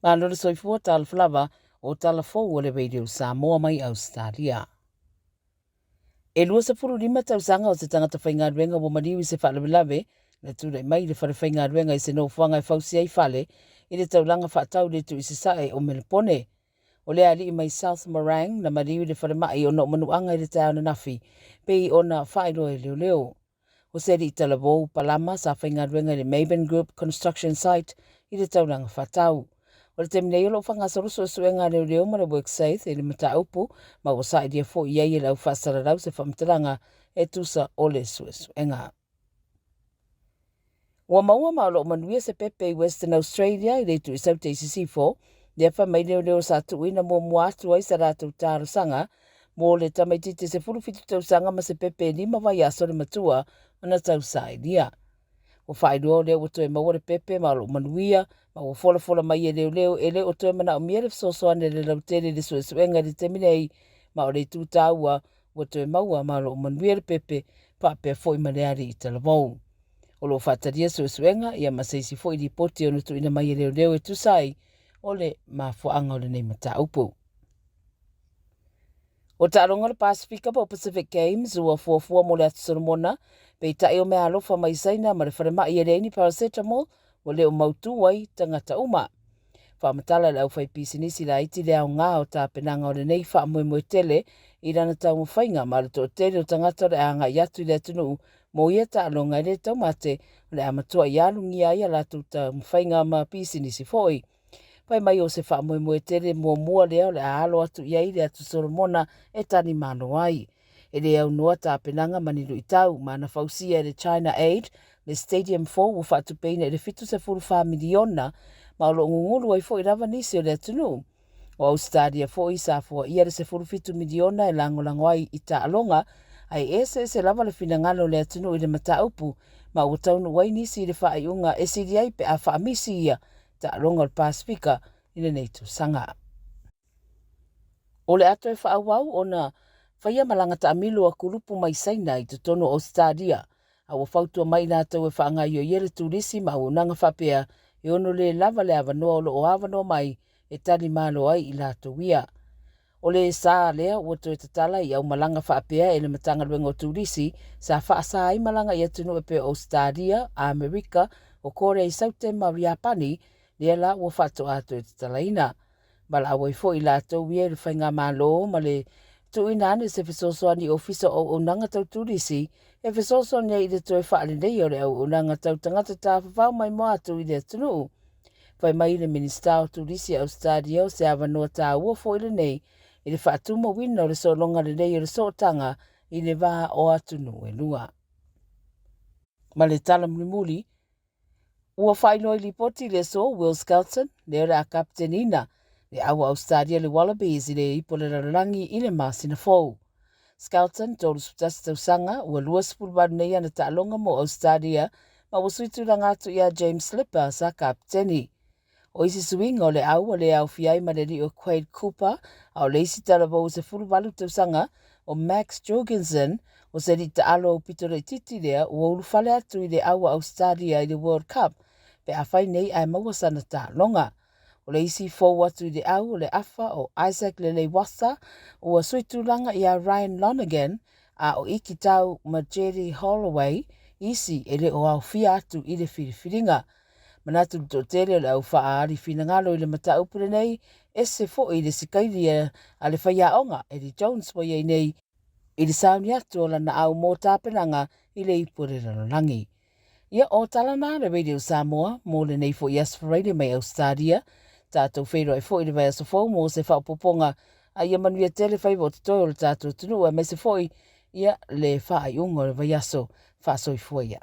Malo le soifua talofa lava o tala fou a le Radio Samoa mai Ausetalia. E 25 tausaga o se tagata faigaluega ua maliu i se faalavelave na tulai mai i le fale faigaluega i se nofoaga e fausia ai fale i le taulaga faatau le itu i sasae o Melepone. O le alii mai South Morang na maliu i le falemai ona o manuaga i le taeao ananafi pei ona faailoa e leoleo. O se alii talavou palama sa faigaluega i le Maben Group Construction Site i le taulaga faatau. O le taimi nei o lo o faagasolo suesuega a leoleo ma le WorkSafe i le mataupu ma ua sailia foi i ai e le au faasalalau se faamatalaga e tusa o le suesuega. Ua maua ma o lo o manuia se pepe i Western Australia i le itu i Saute i Sisifo, lea fai mai leoleo sa tuuina muamua atu ai sa latou talosaga mo le tamaitiiti 17 tausaga ma se pepe e 5 vaiaso le matua ona tausailia. Ua faailoa o lea ua toe maua le pepe ma o lo o manuia ma ua folafola mai e leoleo e le o toe manaomia le fesoasoani a le lautele i le suesuega i le taimi nei ma o le itu taua ua toe maua ma o lo o manuia le pepe faapea foi ma le alii talavou. O lo o faatalia suesuega ia ma se isi foi lipoti ona tuuina mai e leoleo e tusa ai o le mafuaaga o lenei mataupu. O taaloga o le Pasefika po o Pacific Games ua fuafua mo le Atu Solomona, peitai o meaalofa mai Saina ma le falemai e leai ni paracetamol ua le o mautū ai tagata uma. Faamatala e le aufaipisinisi laiti le aoga o tapenaga o lenei faamoemoe tele i lana taumafaiga ma le toatele o tagata o le a agai atu i le atunuu mo ia taaloga e le taumate o le a matuai alugia ai a latou taumafaiga ma pisinisi foi. Fai mai o se faamoemoe tele muamua lea o le a alo atu i ai le Atu Solomona e talimalo ai. E le aunoa tapenaga ma ni luitau ma na fausia e le China Aid le Stadium fou ua faatupeina i le 74 miliona ma o lo o gugulu ai foi lava nisi o le atunuu. O Ausetalia foi sa foaia le 17 miliona e lagolago ai i taaloga, ae eseese lava le finagalo o le atunuu i le mataupu ma ua taunuu ai nisi i le faaiuga e sili ai pe a faamisi ia taaloga o le Pasefika i lenei tausaga. O le a toe faaauau ona faia malaga taamilo a kulupu mai Saina i totonu o Ausetalia, a ua fautua mai i latou e faagaoioia le turisi ma auaunaga faapea e ono le lava le avanoa o lo o avanoa mai e talimalo ai i latou ia. O le sa lea ua toe tatala i aumalaga faapea e le Matagaluega o Turisi sa faasa ai malaga i atunuu e pei o Ausetalia, Amerika, o Korea i Saute ma Iapani, lea la ua faatoa toe tatalaina. Valaau ai foi latou ia i le faigamalo ma le tuuina ane se fesoasoani i Ofisa o Auaunaga Tau Turisi e fesoasoani ai i le toe faaleleia o le auaunaga tau tagata tafafao maimoa atu i le atunuu. Fai mai le Minisita o Turisi a Ausetalia o se avanoa taua foi lenei i le faatumauina o le sologa lelei o le sootaga i le va o atunuu e lua. Ma le tala mulimuli, ua faailoa i lipoti i le aso Will Skelton, lea o le a kapiteniina le au a Ausetalia le Wallabies i le ipu o le lalolagi i le masina fou. Skelton, 31 tausaga, ua 28 nei ana taaloga mo Ausetalia ma ua sui tulaga atu iā James Slipper sa kapiteni. O isi suiga o le au ua le aofia ai ma le alii o Quade Cooper, a o le isi talavou 18 tausaga o Max Jorgensen, o se alii taalo aupito laitiiti lea ua ulufale atu i le au a Ausetalia i le World Cup pe afai nei ae maua sana taaloga. O le isi fou atu i le au o le afa o Isaac Leleiwasa ua sui tulaga iā Ryan Lonergan, a o Ikitau ma Jerry Holloway isi e le o aofia atu i le filifiliga. Manatu le toatele o le au faaali finagalo i le mataupu lenei, ese foi i le sikaili a le faiaoga Eddie Jones ua i ai nei i le sauni atu o lana au mo tapenaga i le ipu o le lalolagi. Ia, o tala na a le Radio Samoa mo lenei foi Aso Faraile mai Ausetalia. Tatou feiloai foi i le vaiaso fou mo se faaopoopoga a ia manuia tele faiva o totoe o le tatou atunuu aemaise foi ia le faaiuga o le vaiaso. Faasoifua ia.